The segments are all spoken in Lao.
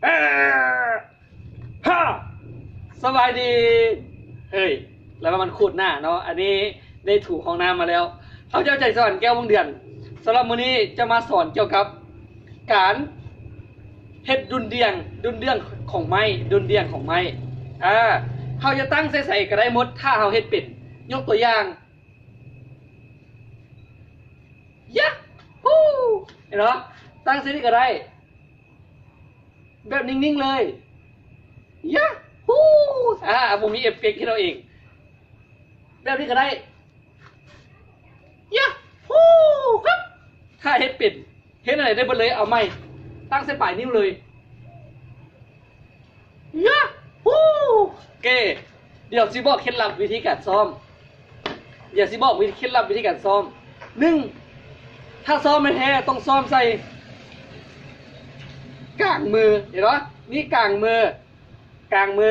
ເອີ ຮາ ສະບາຍດີ. ເຮີ້ຍ ແລ້ວມັນຂູດໜ້າເນາະ. ອັນນີ້ໄດ້ຖູຫ້ອງນ້ຳມາແລ້ວ. ຂ້າພະເຈົ້າ ໄຈສະຫວັນ ແກ້ວວົງເດືອນ. ສຳລັບມື້ນີ້ຈະມາສອນກ່ຽວກັບການເຮັດດຸ່ນດ່ຽງ, ດຸ່ນດ່ຽງຂອງໄມ້, ດຸ່ນດ່ຽງຂອງໄມ້. ອາ ເຮົາຈະຕັ້ງໃສ່ໃສກໍໄດ້ໝົດ ຖ້າເຮົາເຮັດເປັນ. ຍົກຕົວຢ່າງ ຢາຮູ້ ເຫັນບໍ່? ຕັ້ງໃສ່ນີ້ກໍໄດ້ ແບບນິ່ງໆເລີຍ ຢາຮູ້. ອາ ບໍ່ມີເອຟເຟັກ ເຮັດເອົາເອງ. ແບບນີ້ກໍໄດ້ ຢາຮູ້ຄັບ. ຖ້າເຮັດເປັນ ເຮັດອັນໃດໄດ້ເບິດເລີຍ. ເອົາໃໝ່ ຕັ້ງໃສ່ປາຍນິ້ວເລີຍ ຢາຮູ້. ໂອເຄ ດຽວຊິບອກເຄັດລັບວິທີການຊ້ອມ. ດຽວຊິບອກວິ ເຄັດລັບວິທີການຊ້ອມ. ໜຶ່ງ ຖ້າຊ້ອມແທ້ໆ ຕ້ອງຊ້ອມໃສ່ກາງມື ເຫັນບໍ່? ນີ້ກາງມື ກາງມື.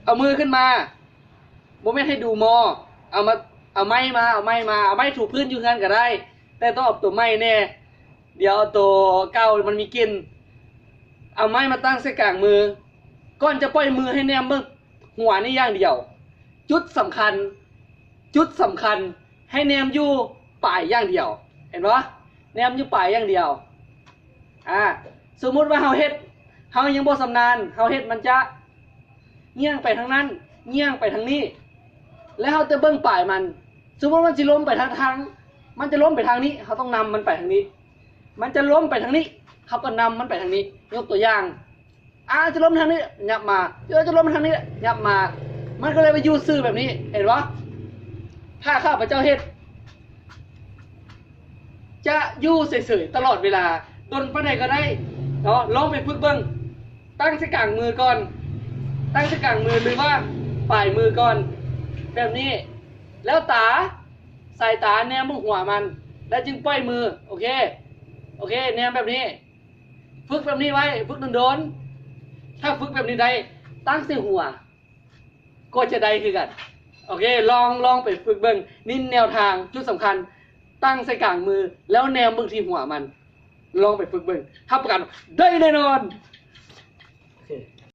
ເອົາມືຂຶ້ນມາ ບໍ່ແມ່ນໃຫ້ດູໝໍ້. ເອົາມາ ເອົາໄມ້ມາ ເອົາໄມ້ມາ ເອົາໄມ້ຖູພື້ນຢູ່ເຮືອນກໍໄດ້ ແຕ່ຕ້ອງເອົາໂຕໃໝ່ແດ່. ດຽວເອົາໂຕເກົ່າ ມັນມີກິ່ນ. ເອົາໄມ້ມາຕັ້ງໃສ່ກາງມື. ກ່ອນຈະປ່ອຍມືໃຫ້ແນມເບິ່ງຫົວນີ້ຢ່າງດຽວ. ຈຸດສຳຄັນ ຈຸດສຳຄັນ ໃຫ້ແນມຢູ່ປາຍຢ່າງດຽວ ເຫັນບໍ່? ແນມຢູ່ປາຍຢ່າງດຽວ. ອາ ສົມມຸດວ່າເຮົາເຮັດ ເຮົາຍັງບໍ່ຊຳນານ ເຮົາເຮັດມັນຈະ ຍ່ຽງໄປທາງນັ້ນ ຍ່ຽງໄປທາງນີ້ ແລ້ວເຮົາຈະເບິ່ງປາຍມັນ. ສົມມຸດມັນຊິລົ້ມໄປທາງ ທາງ ມັນຈະລົ້ມໄປທາງນີ້ ເຮົາຕ້ອງນຳມັນໄປທາງນີ້. ມັນຈະລົ້ມໄປທາງນີ້ ເຮົາກໍນຳມັນໄປທາງນີ້. ຍົກຕົວຢ່າງ ອາ ຈະລົ້ມທາງນີ້ ຫຍັບມາ ເອີ ຈະລົ້ມທາງນີ້ ຫຍັບມາ. ມັນກໍເລີຍໄປຢູ່ຊື່ແບບນີ້ ເຫັນບໍ່? ຖ້າຂ້າພະເຈົ້າເຮັດ ຈະຢູ່ເສີຍໆຕະຫຼອດເວລາ ດົນປານໃດກໍໄດ້ເນາະ. ລອງໄປຝຶກເບິ່ງ ຕັ້ງໃສ່ກາງມືກ່ອນ ຕັ້ງໃສ່ກາງມື ຫຼືວ່າປາຍມືກ່ອນ ແບບນີ້. ແລ້ວຕາ ສາຍຕາແນມເບິ່ງຫົວມັນ ແລ້ວຈຶ່ງປ່ອຍມື. ໂອເຄ ໂອເຄ ແນມແບບນີ້. ຝຶກແບບນີ້ໄວ້ ຝຶກດົນໆ. ຖ້າຝຶກແບບນີ້ໄດ້ ຕັ້ງໃສ່ຫົວ ກໍຈະໄດ້ຄືກັນ. ໂອເຄ ລອງ ລອງໄປຝຶກເບິ່ງ. ນີ້ແນວທາງ ຈຸດສຳຄັນ ຕັ້ງໃສ່ກາງມື ແລ້ວແນມເບິ່ງທີ່ຫົວມັນ. ລອງໄປຝຶກເບິ່ງ ຮັບປະກັນໄດ້ແນ່ນອນ.